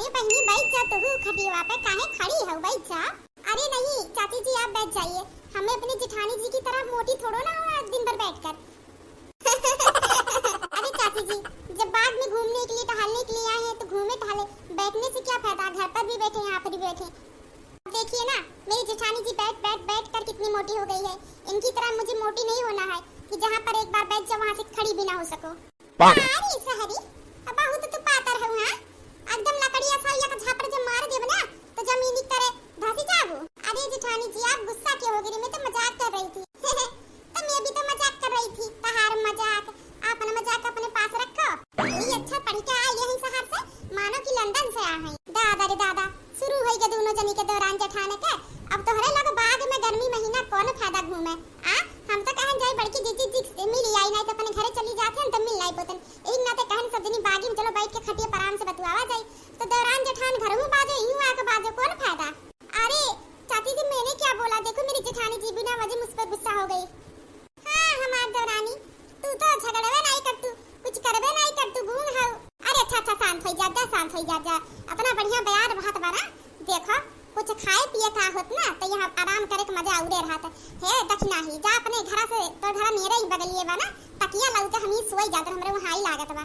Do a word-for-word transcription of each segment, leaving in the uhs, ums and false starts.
ए बहिनी, बैठ जा तू खटिया पे, काहे खड़ी हो, बैठ जा। अरे नहीं चाची जी, आप बैठ जाइए, हमें अपनी जेठानी जी की तरह मोटी थोड़ो ना हो दिन भर बैठकर। अरे चाची जी, जब बाग में घूमने के लिए, टहलने के लिए आए हैं तो घूमे टहले, बैठने से क्या फायदा, घर पर भी बैठे, यहाँ पर भी बैठे। अब देखिए ना, मेरी जेठानी जी बैठ बैठ बैठ कर कितनी मोटी हो गई है। इनकी तरह मुझे मोटी नहीं होना है कि जहाँ पर एक बार बैठ जाओ वहाँ से खड़ी भी ना हो सको। अरे सहरी, अब बहुत तू पातर हऊ, हाँ? एकदम लकड़िया सा एक झापड़ जब मार देब ना, तो जमीन की तरह धसी जाबू। अरे जेठानी जी, आप गुस्सा क्यों हो गई? मैं तो मजाक कर रही थी। तो मैं भी तो मजाक कर रही थी, तहार मजाक, आपन मजाक अपने पास रखो। ये अच्छा पढ़ के आई है शहर से, मानो कि लंदन से आ है। दादा रे दादा, शुरू होई गए दोनों जनी के दौरान जेठान के। अब तोहरे लोग बाग में गर्मी महीना कौन फायदा घूमे? आ, हम तो कहन जाई बड़की जीजी जी से मिली आई, नहीं तो अपने घरे चली जाते हैं तो मिल लाई पोतन। एक नाते कहन सब जनी बागी में चलो बैठ के खटिया पर आराम से बतुआवा जाई। तो दौरान जेठान घर में बाजो, यूं आके बाजो, कौन फायदा? अरे चाची जी, मैंने क्या बोला? देखो मेरी जेठानी जी बिना वजह मुझ पर गुस्सा हो गई। हाँ हमार देवरानी, तू तो झगड़बे नहीं कर, तू कुछ करबे नहीं कर, तू गूंग हऊ। अरे अच्छा अच्छा, शांत हो जा, जा शांत हो जा, जा। अपना बढ़िया बयार बहत बा ना। देखो कुछ खाए पिए का होत ना तो यहाँ आराम करे के मजा उड़े रहत। हे दखिना ही, जा अपने घरा से, तो घरा मेरे ही बगलिए बा ना, तकिया लउके हम ही सोई जात, हमरे वहाँ ही लागत बा।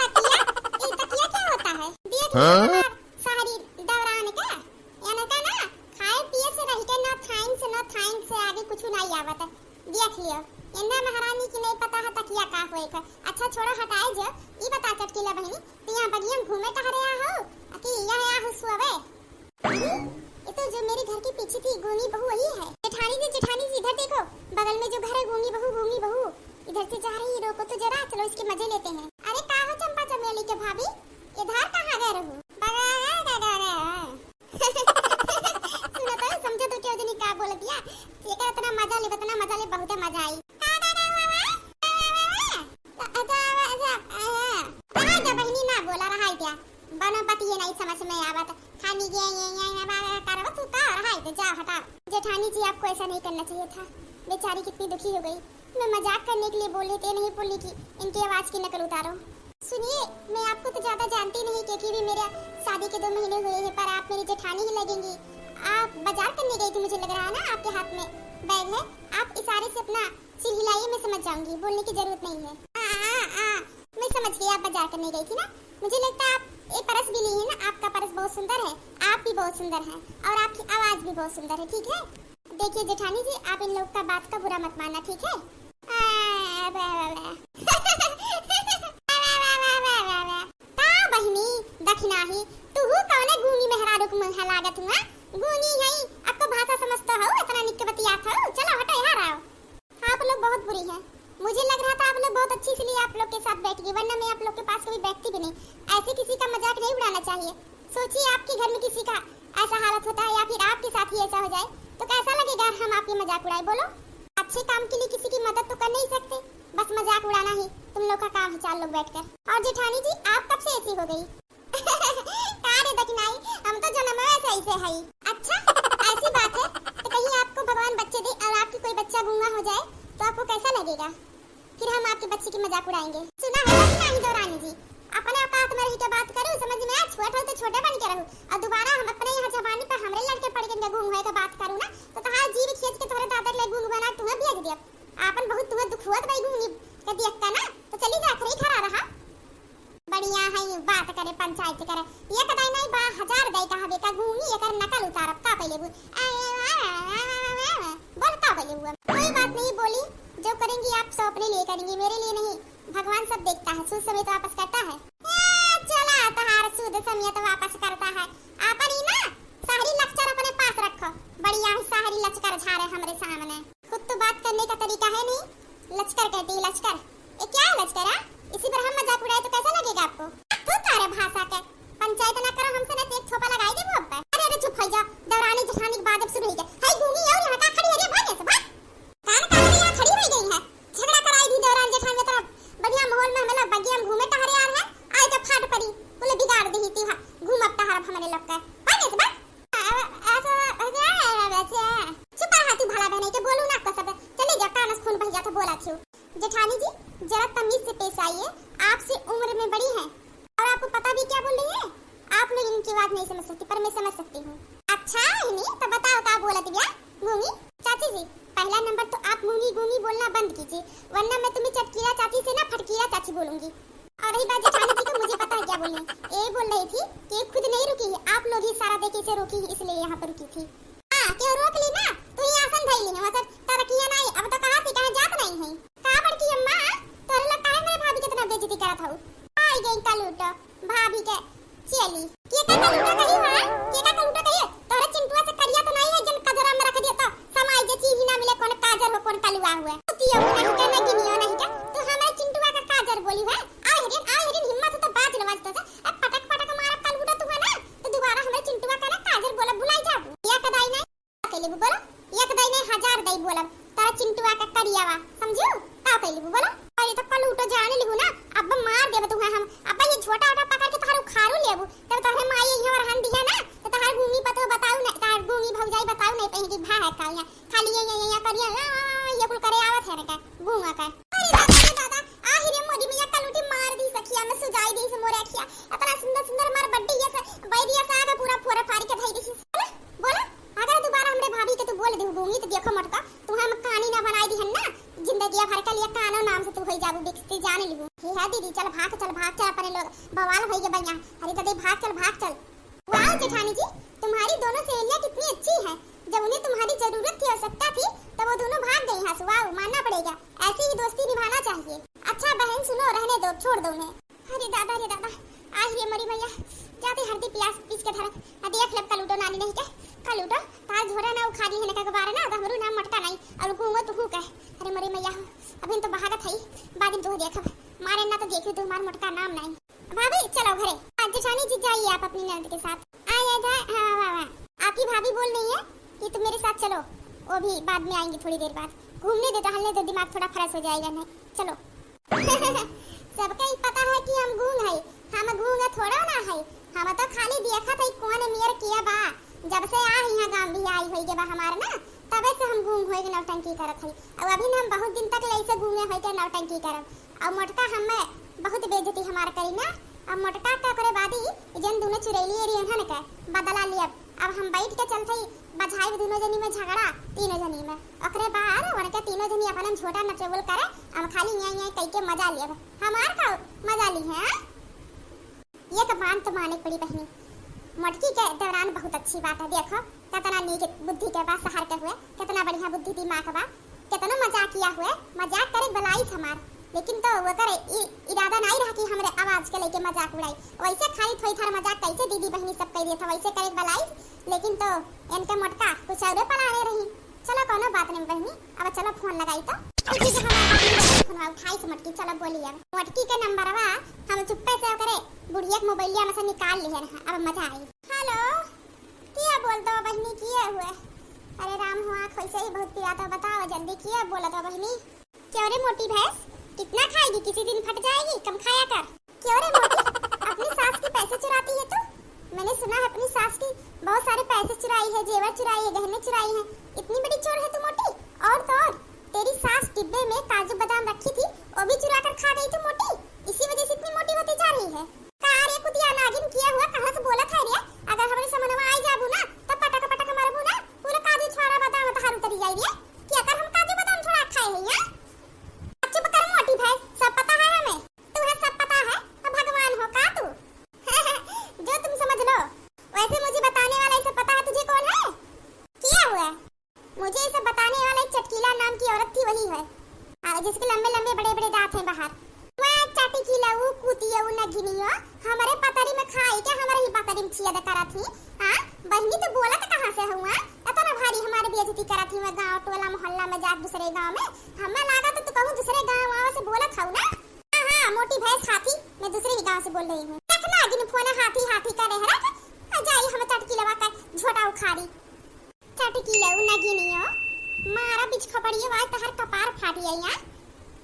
तकिया? ये तकिया क्या होता है? देख लो हाँ? हमार शहरी दौरान का, इनका ना खाए पिए से रह के ना thanks, ना thanks से आगे कुछ नहीं आवत। देख लियो, इन्ना महारानी की नहीं पता है तकिया का होए का। अच्छा छोड़ो, हटाए जो, ई बता चटकीला बहिनी, तू यहाँ बगिया में घूमे टहरे आ हो, कि यहाँ आ हो सोवे? अरे, ये तो जो मेरे घर के पीछे थी गूंगी बहू वही है। जेठानी जी, जेठानी जी, इधर देखो, बगल में जो घर है गूंगी बहू, गूंगी बहू इधर से जा रही है, रोको तो जरा, चलो इसके मजे लेते हैं। अरे का हो चंपा चमेली के भाभी, इधर कहाँ गए रहू? बगा, बगा, बगा, बगा। सुनो तो, समझो तो क्यों जनी का बोल दिया? ये कर इतना मजा ले, इतना मजा ले, बहुत मजा आई। का, का, का, का, का? अच्छा, अच्छा, अच्छा, हाँ। रहा जा बहिनी, ना बोला, रहा जा। बनो बतिये नहीं समझ में आवत। खानी ये, ये, ये, ये, बा, बा, करबो तू का, रहा जा, जाओ, हटाओ। जेठानी जी, आपको ऐसा नहीं करना चाहिए था। बेचारी कितनी दुखी हो गई। मैं मजाक करने के लिए बोली थी, नहीं बोली कि इनकी आवाज की नकल उतारो। सुनिए, मैं आपको तो ज्यादा जानती नहीं, क्योंकि भी मेरे शादी के दो महीने हुए हैं, पर आप मेरी जेठानी ही लगेंगी। आप बाजार करने गई थी, मुझे लग रहा है ना, आपके हाथ में बैग है। आप इशारे से अपना सिर हिलाइए, मैं समझ जाऊंगी, बोलने की जरूरत नहीं है। आ, आ, आ, मैं समझ गई, आप बाजार करने गई थी ना। मुझे लगता है आप ये पर्स भी ली है ना, आपका पर्स बहुत सुंदर है, आप भी बहुत सुंदर हैं और आपकी आवाज भी बहुत सुंदर है, ठीक है? देखिए जेठानी जी, आप इन लोग का बात का बुरा मत मानना, ठीक है? आ, बा, बा, बा। का बहिनी, दखिनाही, तू हूँ कौने गूंगी मेहरारू के मुँह लागत हुआ? गूंगी है, आपको भाषा समझता हो, इतना निक बतियात हो? चलो हटो, यहाँ आओ। आप लोग बहुत बुरी हैं। मुझे लग रहा था आप लोग बहुत अच्छी, इसलिए आप लोग के साथ बैठ गई, वरना मैं आप लोग के पास कभी बैठती भी नहीं। ऐसे किसी का मजाक नहीं उड़ाना चाहिए। सोचिए, आपके घर में किसी का ऐसा हालत होता है या फिर आपके साथ ही ऐसा हो जाए, तो कैसा लगेगा? हम आपकी मजाक उड़ाए, बोलो? अच्छे काम के लिए किसी की मदद तो कर नहीं सकते, बस मजाक उड़ाना ही तुम लोग का काम है, चार लोग बैठकर। और जेठानी जी, आप कब से ऐसी हो गई? का रे दखिनाई, हम तो जन्म से ऐसे हई। अच्छा, ऐसी बात है, तो कहीं आपको भगवान बच्चे दे और आपकी कोई बच्चा गूंगा हो जाए, तो आपको कैसा लगेगा? फिर हम आपके बच्चे की मजाक उड़ाएंगे। सुना है कि नहीं देवरानी जी, अपने औकात में रह के बात करो, समझ में आ, छोट हो तो छोटे बन के रहो, और दोबारा हम अपने यहाँ जबानी पर हमरे लड़के पड़ के गूंग होए के बात करूँ ना, तो तहार जीभ खींच के तोहरे दादा के लिए गूंग बना तुम्हें भेज दिया। आपन बहुत तुम्हें दुख हुआ तो भाई गूंगी के देख का ना, तो चली जा, खरी खड़ा रहा। बढ़िया है, बात करे, पंचायत करे। ये कदाई नहीं बा, हजार दाई का हवे का गूंगी, एकर नकल उतारब, का पहले बू-, आ, आ, आ, बोल, का पहले हुआ? कोई बात नहीं, बोली, जो करेंगी आप सब अपने लिए करेंगी, मेरे लिए नहीं, भगवान सब देखता है, सूद समेत वापस करता है। ए, चला, तहार सूद समेत वापस करता है। आपन ही ना, शहरी लक्चर अपने पास रखो, बढ़िया है, शहरी लचकर झारे हमरे सामने। खुद तो बात करने का तरीका है नहीं, लचकर कहती है, लचकर। ये क्या है लचकर, हाँ? इसी पर हम मजाक उड़ाए तो कैसा लगेगा आपको? तू तारे भाषा के पंचायत ना करो हमसे, ना तो एक थोपा लगाई देबो अब। अरे, अरे, चुप हो जा, देवरानी जेठानी की बात अब शुरू हो गई। हाय गूंगी, और यहाँ का खड़ी है रे, भागे से भाग। कान का रे, यहाँ खड़ी हो गई है, झगड़ा कराई दी देवरानी जेठानी तरफ, बढ़िया माहौल में हमें लोग बगिया में घूमे टहरे आ रहे हैं, आई तो फाट पड़ी, बोले बिगाड़ दी थी, हाँ, घूमब टहरब हमारे लोग का, भागे से भाग। चुप रहा तू भला बहन, के बोलू ना को सब। चले जा, कान से खून बह जात, बोला थी। जेठानी जी, जरा तमीज से पेश आइए, आपसे उम्र में बड़ी हैं और आपको पता भी क्या बोल रही है। आप लोग इन उनकी बात नहीं समझ सकती, पर मैं समझ सकती हूँ। अच्छा, इन्हीं तो बताओ, का बोलत बिया गूंगी? चाची जी, पहला नंबर तो आप गूंगी गूंगी बोलना बंद कीजिए, वरना मैं तुम्हें चटकीला चाची से ना फटकीला चाची बोलूंगी। और रही बात जेठानी जी की, मुझे पता है क्या बोलनी। ये बोल रही थी कि खुद नहीं रुकी है, आप लोग ही इशारा देके इसे रोकी है, इसलिए यहाँ पर रुकी थी। हाँ, क्यों रोक ली ना? तू ही आसन धई ली है, मतलब तरकिया नहीं, अब तो कहा थी कहाँ जात नहीं है। का बड़की अम्मा, तोरे लोग काहे मेरे भाभी के इतना बेइज्जती करत हऊ? आई गई कलूटो, भाभी के चेली। के का कलूटो कही है? के का कलूटो कही है? तोरे चिंटुआ से करिया तो नहीं है, जन कजरा में रख दिया तो समाई जे चीज ही ना मिले, कौन काजर हो, कौन कलुआ हुए। तू ये नहीं के, ना गिनियो नहीं के, तू हमारे चिंटुआ का काजर बोली है? आ हिरिन, आ हिरिन, हिम्मत हो तो बाज ले, बाज तो से। अब पटक पटक मारब कलूटो तू है ना, तो दोबारा हमारे चिंटुआ का ना काजर बोला भुलाई जाबू। या कदाई नहीं। का कह लेबू बोलो? एक दई नहीं, हजार दई बोलब, तोरा चिंटुआ का करियावा, समझू? का कह लेबू बोलो? अरे तो कलूटो जान लिहू ना, अब मार देब तुहे हम, अब ये झोटा ओटा पकड़ के तोहर उखाड़ू लेबू, तब तोहरे माई यहाँ रहन दिया ना, तो तोहर गूंगी पतो बताऊ नहीं, तोहर गूंगी भौजाई बताऊ नहीं पहली भा है का यहाँ, खाली ये, ये, ये, ये करिया, आ, ये कुल करे आवत है ना का, गूंगा का। अरे दादा, अरे दादा, आही रे मोरी मैया, कलूटी मार दी सखिया में, सुजाई दी से मोरे अखिया, इतना सुंदर सुंदर हमार बड्डी ये से, बैरिया से आगे पूरा फोरा फाड़ के धई दी। बोला, अगर दोबारा हमरे भाभी के तू बोल देहू गूंगी तो देखो मोटका, तू हम कानी ना बनाई दिहन ना, जिंदगिया भर के लिए कानो नाम से तू होई जाबू बिकती जान लिहू। हे है दीदी, चल भाग, चल भाग, चल अपने लोग बवाल होई गे बइया। अरे दादी भाग चल, भाग चल। वाह जेठानी जी, तुम्हारी दोनों सहेलियां कितनी अच्छी हैं। जब उन्हें तुम्हारी जरूरत थी, आवश्यकता थी, तब वो दोनों भाग गई यहाँ से। वाह, मानना पड़ेगा, ऐसी ही दोस्ती निभाना चाहिए। अच्छा बहन सुनो, रहने दो, छोड़ दो उन्हें। अरे दादा रे दादा, आही रे मोरी मैया, जाते हरदी पियास पीस के धरत। आ देख लेब कलूटो नानी नहीं के, कलूटो, तार झोरा ना उखाड़ ली है ना का बारा ना, तो हमरो नाम मोटका नहीं, और गूंगो तू हूँ कह। अरे मोरी मैया हो, अभी तो बहागत है, बाद में तू देखब, मारे ना तो देखियो तू हमार मोटका नाम नहीं। भाभी चलो घरे। हाँ जेठानी जी जाइए आप अपनी ननद के साथ। आ ये था, हाँ वाह वाह, आपकी भाभी बोल रही है कि तुम मेरे साथ चलो, वो भी बाद में आएंगी थोड़ी देर बाद, घूमने दे, टहलने दो, दिमाग थोड़ा फ्रेश हो जाएगा। नहीं चलो। सबके ही पता है कि हम गूंग हई, हम गूंग थोड़ा ना हई, हम तो खाली देखत हई कौन मेर किया बा। जब से आ यहाँ गाँव भी आई होई गे बा हमार ना, तबे से हम गूंग होई के नौटंकी करत हई। और अभी ना हम बहुत दिन तक ले ऐसे गूंगे होई के नौटंकी करब। और मोटका हमें बहुत बेइज्जती हमार करी ना। अब मोटका का करे बादी, जन दोनों चुरैली एरियन हन के बदला लियब। अब हम बैठ के चलत हई बझाइब दुनो जनी में झगड़ा, तीनो जनी में। ओकरे बाद उनके तीनो जनी अपन झोटा नचेबुल करे, हम खाली यहाँ यहाँ कई के मजा लेब। हमार का मजा ली है, हाँ? ये तो बात तो माने पड़ी बहिनी। मोटकी के दौरान बहुत अच्छी बात है। देखो, कितना नीक बुद्धि के बा, शहर के हुए, कितना बढ़िया बुद्धि दिमाग बा। केतनो मजाकिया हुए, मजाक करे बलाइस हमार, लेकिन तो ओकर इ-, इरादा नाई रहा कि हमरे आवाज के लेके मजाक उड़ाई। वैसे खाली थोड़ी थार मजाक कैसे दीदी बहिनी सब कह दिया था, वैसे करे बलाइस, लेकिन तो इनके मोटका कुछ औरे पलाने रही। चलो कोनो बात नहीं बहिनी, अब चलो फोन लगाई तो। ठीक है, हमारे फोन उठाई से मोटकी, चलो बोली अब। मोटकी के नंबरवा हम चुप्पे से ओकरे बुढ़िया के मोबाइलिया में से निकाल लिए रहे, अब मजा आई। हेलो, किया बोलत हो बहिनी, किया हुए? अरे राम हुआ, कैसे ही बहुत पिरात हो, बताओ जल्दी, किया बोलत हो बहिनी? क्यों रे मोटी भैंस, कितना खाएगी, किसी दिन फट जाएगी, कम खाया कर। क्यों रे मोटी, अपनी सास के पैसे चुराती है तू? मैंने सुना है अपनी सास की बहुत सारे पैसे चुराई है, जेवर चुराई है, गहने चुराई है, इतनी बड़ी चोर है तू मोटी। और तो और, तेरी सास डिब्बे में काजू बादाम रखी थी, वो भी चुरा कर खा गई तू मोटी, इसी वजह से इतनी मोटी होती जा रही है। का रे कुतिया नागिन, किया हुआ कहाँ से बोलत है रे? अगर हमरे समनवा आई जाबू ना, तब पटक पटक मरबू ना, पूरा काजू छोरा बादाम तहार उतरी जाई रे। कि अगर हम काजू बादाम छोरा खाए हैं यहाँ? चुप कर मोटी भैंस, सब पता है हमें। तुम्हें सब पता है, अब भगवान हो का तू? जो तुम समझ लो। वैसे मुझे बताने वाला इसे पता है तुझे कौन है? किया हुआ है? मुझे इसे बताने वाला एक चटकीला नाम की औरत थी, वही है। हाँ, जिसके लंबे लंबे बड़े बड़े दांत हैं बाहर। वह चटकीला, वो कुतिया, वो नगिनिया, हमारे पतरी में खाई के हमारे ही पतरी में छियद करत ही। हाँ, बहिनी तो बोलत कहाँ से हुआ? इतना भारी हमारे बेइज्जती करत ही, मैं गाँव टोला मोहल्ला में जात दूसरे गाँव में। हमें लागा तो तू कहूँ दूसरे गाँव वाँव से बोलत हऊ ना? हाँ, हाँ, मोटी भैंस हाथी, मैं दूसरे ही गाँव से बोल रही हूँ। रख ना, जिन फोन हाथी हाथी करे है, रख। आ जाई हम चटकीलवा का झोटा उखाड़ी। चटकीलऊ नगिनियो, मारा बिच खपड़ियो, आज तहर कपार फाट जाई, हाँ?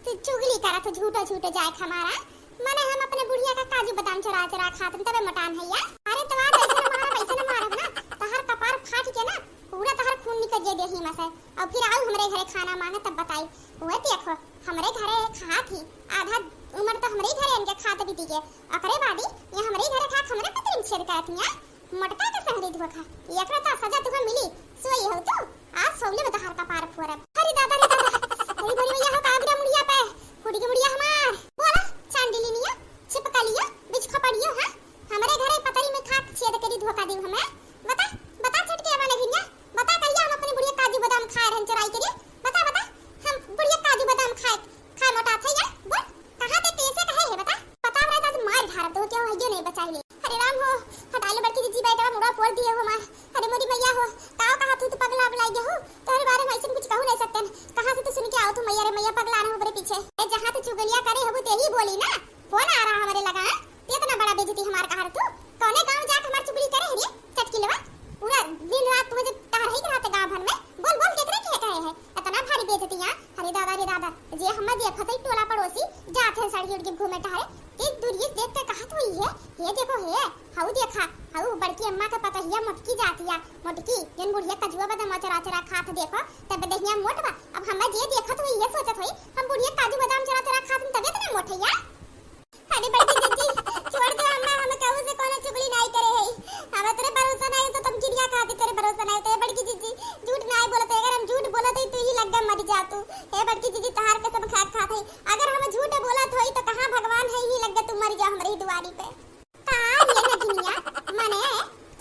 तू चुगली करत हो, झूठो झूठो जाए हमारा। मने हम अपने बुढ़िया का काजू बादाम चुरा चुरा खात हन, तबे मोटान है या? अरे तो आज ऐसे न मारब, ऐसे न मारब ना, तहर कपार फाट के ना, पूरा तहर खून निकल जाए देही में से। और फिर आऊ हमरे घरे खाना मांगे तब बताई। वो देखो, हमरे घरे खात ही, आधा उम्र तो हमरे घरे इनके खात बीती गए। ओकरे बाद ही ये हमरे घरे खा के हमरे पतरी में छेद करत ही, हाँ? मोटका के संगरी धोखा, एकरा त सजा तुहा मिली, सोई हो तू, आज सौले में तहार कपार फोरब। अरे दादा रे दादा, अरे भरी भैया हो, का गिरा मुड़िया पे, फूट गई मुड़िया हमार। बोला, चांडिलिया, छिपकलिया, बिच खपड़ियो, हाँ? हमरे घरे पतरी में खाक छेद करी धोखा दिउ हमें। बता, बता छटके वाले भिनिया, बता कहिया हम अपनी बुढ़िया काजू बादाम खाए रहन चुराई करी? बता, बता, हम बुढ़िया काजू बादाम खाए, खाए मोटा थे या? बोल, कहाँ ते कैसे कहे है बता? पता हमरा आज मार धारब तो क्या हो, यो नहीं बचाई ले। अरे राम हो, हटा ले बड़की जीजी, बैठवा मुड़ा फोड़ दिए हो मार। अरे मोरी मैया हो, काव कहा तू तो पगला बलाई गया हो, तोहरे बारे में ऐसे कुछ कहू नहीं सकते न। कहाँ से तू सुन के आओ तू मैया रे मैया, पगला न हो बरे पीछे। ए जहाँ तू चुगलिया करे हबू ते ही बोली ना, फोन आ रहा हमारे लगा, हाँ? ते इतना बड़ा बेइज्जती हमार कहा तू? कौने गाँव जाके हमार चुगली करे है रे? चटकिलवा, पूरा दिन रात तुम्हें जब कहा रही रहते गाँव भर में, बोल बोल केकरे के कहे है? इतना भारी बेइज्जतियाँ, अरे दादा रे दादा, जे हमें देखत है टोला पड़ोसी, जात है सड़की उड़की घूमे टहरे, ते दूरिये से देख के कहत हुई है, "हे देखो हे, हऊ देखा, हऊ बड़की अम्मा के पतहिया मोटकी जातिया, मोटकी, जन बुढ़िया कजुआ बादाम चरा चरा खात देखो, तब देहिया मोट बा।" अब हमें जे देखत हुई है सोचत हुई, "हम बुढ़िया काजू बादाम चरा चरा खात हन, तबे इतना मोट है यार।" अरे बड़की जीजी, छोड़ दो हमें, हमें कहू से कोनो चुगली नहीं करे है। हमें तेरे भरोसा नहीं तो तुम किरिया खाती, तेरे भरोसा नहीं तो। ए बड़की जीजी, झूठ नहीं बोलत है, अगर हम झूठ बोलत है तो ही लग गए मर जा तू। ए बड़की जीजी, तहार कसम खा खात है, अगर हम झूठ बोलत होई तो कहाँ भगवान है, ही लग गए तू मर जा हमरे ही दुआरी पे। का ये नगिनिया, मने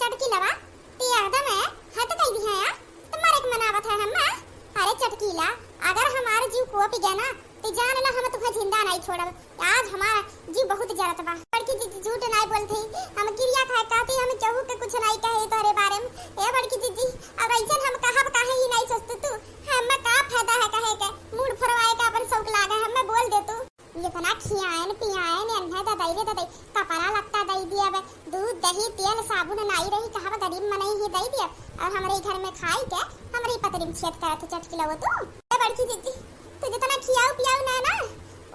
चटकिलवा, ते एकदम है, हद कई दिहा यार। तुम्हारे के मनावत है हम, हाँ? अरे चटकीला, अगर हमार जीव कोप गया ना, तो जान ला हम तुहे जिंदा नहीं छोड़ब। आज हमार जीव बहुत जरत बा। बड़की जीजी झूठ नहीं बोलती, हम किरिया खाए कहती, हम केहू के कुछ नहीं कहे तोहरे बारे में। ए बड़की जीजी, अब ऐसन हम कहब काहे ही नहीं सोचतू तू? हमें का फायदा है कहे के, मूड़ फुरवाए का अपन शौक लागे, हमें बोल दे तू। इतना खियाएन पियाएन एन्हे ददई रे ददई, कपड़ा लत्ता दई दिया बे, दूध दही तेल साबुन नाई रही, कहब गरीब मनई ही दई दिया, और हमरे घर में खाई के हमरे पतरी में छेद करत हो चटकिलवो तू। ए बड़की जीजी, तू जितना खियाऊ पियाऊ ना ना,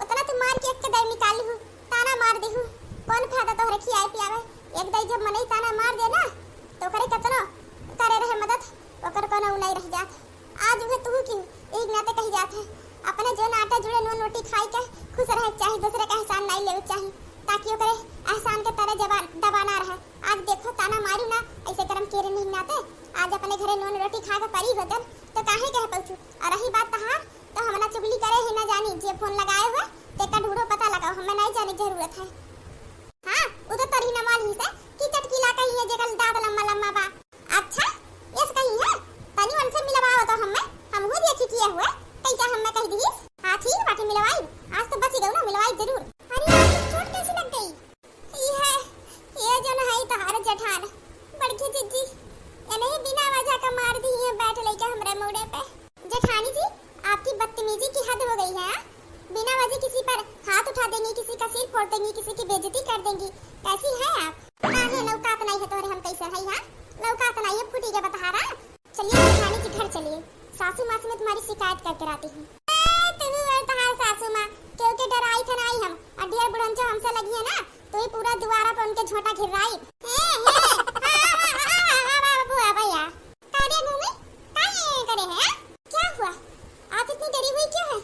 उतना तू मार के एक दई निकाली हूँ, ताना मार दी हूँ, कौन फायदा तोहरे खियाए पियावे? एक दई जब मनई ताना मार दे ना, तो ओकरे कतनो करे रहे मदद, ओकर कोनो उ नहीं रह जात। आज उहे तू की एक नाते कही जात है, अपने जो नाते जुड़े नून रोटी खाई के खुश रहे के चाही, दूसरे का एहसान नहीं लेवे के चाही, ताकि ओकरे एहसान के तरे जबान दबाना रहे। आज देखो ताना मारी ना, ऐसे करम केरे नहीं नाते, आज अपने घरे नून रोटी खा के परी होतन, तो काहे कह पहुँचू? और रही बात तहार, तो हमना चुगली करे ही ना जानी, जे फोन लगाए हुए, तेका ढूंढो पता लगाओ, हमें नहीं जाने की जरूरत है। हाँ, उ तो तोरही न मालूम से कि चटकीला कहीं है जेकर दांत लम्बा लम्बा बा। अच्छा, यस कहीं है? तनी उनसे मिलवाओ तो हमें, हमहू देखी किए हुए, कैसा हमें कह दीस। हाँ, ठीक बाटे, मिलवाई। आज तो बच गऊ ना, मिलवाई जरूर। अरे, आज तो चोट कैसे लग गई? ये है, ये जो न है तहार जेठान, बड़की जिज्जी, ये नहीं बिना वजह का मार दी है बैठ लेके हमरे मुड़े पे। जेठानी जी, आपकी बदतमीजी की हद हो गई है, हाँ? बिना वजह किसी पर हाथ उठा देंगी, किसी का सिर फोड़ देंगी, किसी की बेइज्जती कर देंगी, कैसी है आप? काहे लौकात नहीं है तोहरे हम कैसे है, हाँ? लौकात नहीं है, फूटी के बतहारा। चलिए जेठानी जी घर चलिए, सासू माँ से मैं तुम्हारी शिकायत करके लाती हूँ। ए, तू और तहार सासू माँ, क्योंकि डराई थे नहीं हम, और ढेर बुढ़ंचो हमसे लगी है ना, तो ही पूरा दुआरा पर उनके झोंटा घिर्राई। हे, हे, हाँ, हाँ, हाँ, हाँ, हाँ, हाँ, बुआ भैया। का रे भूमि, का ये करे है, हाँ? क्या हुआ? आप इतनी डरी हुई क्यों है?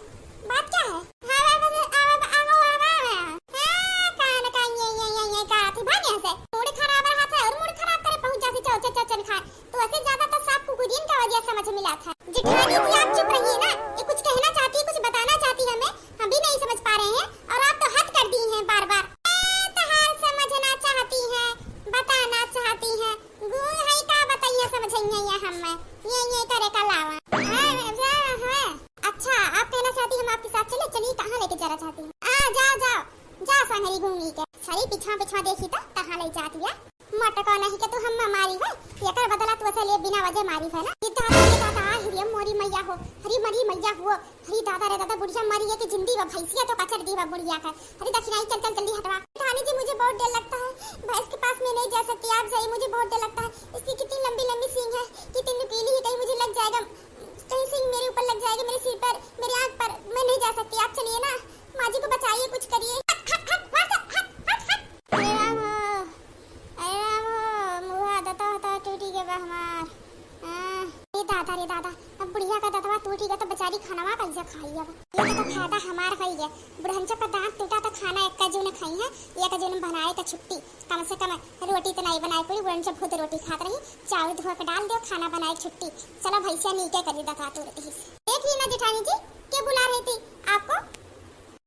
बात क्या है? हाँ, हाँ, हाँ, हाँ, हाँ, हाँ, हाँ, हाँ। हाँ, कान का ये, ये, ये, ये का थी, भाग यहाँ से। मूड खराब रहा था और मूड खराब करे पहुंच जाती चौ-, चौ-, चौचन खान। तो ऐसे ज्यादा तो सांप कुकुरियन का वजह समझ मिला था। जेठानी जी, आप चुप रहिए ना, ये कुछ कहना चाहती है, कुछ बताना चाहती है हमें, हम भी नहीं समझ पा रहे हैं और आप तो हद कर दी हैं बार-बार। ए, तहार समझना चाहती हैं, बताना चाहती हैं, गुण है का बताइए, समझइया या हमें। ये, ये करे का लावा। हाँ, हाँ, हाँ। अच्छा, आप कहना चाहती हम आपके साथ चले? चलिए, कहाँ लेके जाना चाहती हैं? आ, जाओ, जाओ, जाओ संगरी घूमी के। सारी पिछवा, पिछवा देखी तो कहाँ ले जाती है। मटको नहीं के तू हम मारी है, एकर बदला तू ऐसे ले बिना वजह मारी है ना। ये दादा, ये दादा, आ हिरिया मोरी मैया हो, हरी मरी मैया हुओ, अरे दादा रे दादा, बुढ़िया मरी है कि जिंदी बा, भैंसिया तो कचर दी बा बुढ़िया का। अरे दखिनाई, चल चल जल्दी हटवा। जेठानी जी, मुझे बहुत डर लगता है, भैंस के पास मैं नहीं जा सकती, आप जाइए, मुझे बहुत डर लगता है। इसकी कितनी लंबी लंबी सींग है, कितनी नुकीली है, कहीं मुझे लग जाएगा, कहीं सींग मेरे ऊपर लग जाएगा, मेरे सिर पर, मेरे आँख पर, मैं नहीं जा सकती, आप चलिए ना, माँ जी को बचाइए, कुछ करिए। हट, हट, हट, वहाँ से, हट, हट, हट। अरे राम हो, अरे राम हो, मुँह दतवा तो टूटी के बा हमार। हाँ, ए दादा रे दादा, अब बुढ़िया का दतवा टूटी का तो बचा अरे खानवा कैसे खाई अब? ये तो फायदा हमार होई है। बुढ़ंचो का दांत टूटा तो खाना एक जून खाई है, एक जून बनाए का छुट्टी। कम से कम रोटी तो नहीं बनाए पड़ी, बुढ़ंचो बहुत रोटी खात रही। चाउर धो के डाल दो, खाना बनाए छुट्टी। चलो भैंसिया नीचे कर दी दका तू रही। देख ली ना जेठानी जी, के बुला रही थी आपको?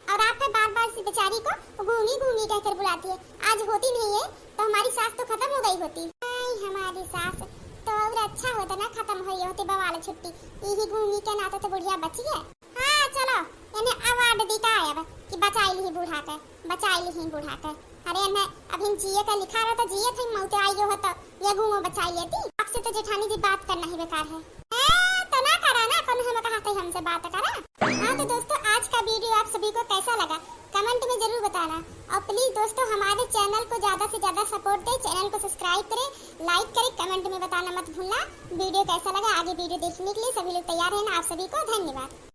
और आप पे बार बार से बेचारी को घूंगी घूंगी कहकर बुलाती है। आज होती नहीं है तो हमारी सास तो खत्म हो गई होती। आई हमारी सास तो और अच्छा होता ना, खत्म हो गई होती बवाल छुट्टी। यही घूंगी के नाते तो बुढ़िया बची है। हाँ चलो, इन्हें अवार्ड दी का अब कि बचाई ली बूढ़ा के, बचाई ली बूढ़ा के। अरे इन्हें अभी जिए का लिखा रहा तो जिए थे, मौत आई हो तो ये घूंगो बचाई लेती। आपसे तो जेठानी जी बात करना ही बेकार है। ए, तो ना करा ना, कौन हम कहा थे हमसे बात करा। हाँ तो दोस्तों, आज का वीडियो आप सभी को कैसा लगा, कमेंट में जरूर बताना। और प्लीज दोस्तों, हमारे चैनल को ज्यादा से ज्यादा सपोर्ट दें, चैनल को सब्सक्राइब करें, लाइक करें, कमेंट में बताना मत भूलना वीडियो कैसा लगा। आगे वीडियो देखने के लिए सभी लोग तैयार हैं ना। आप सभी को धन्यवाद।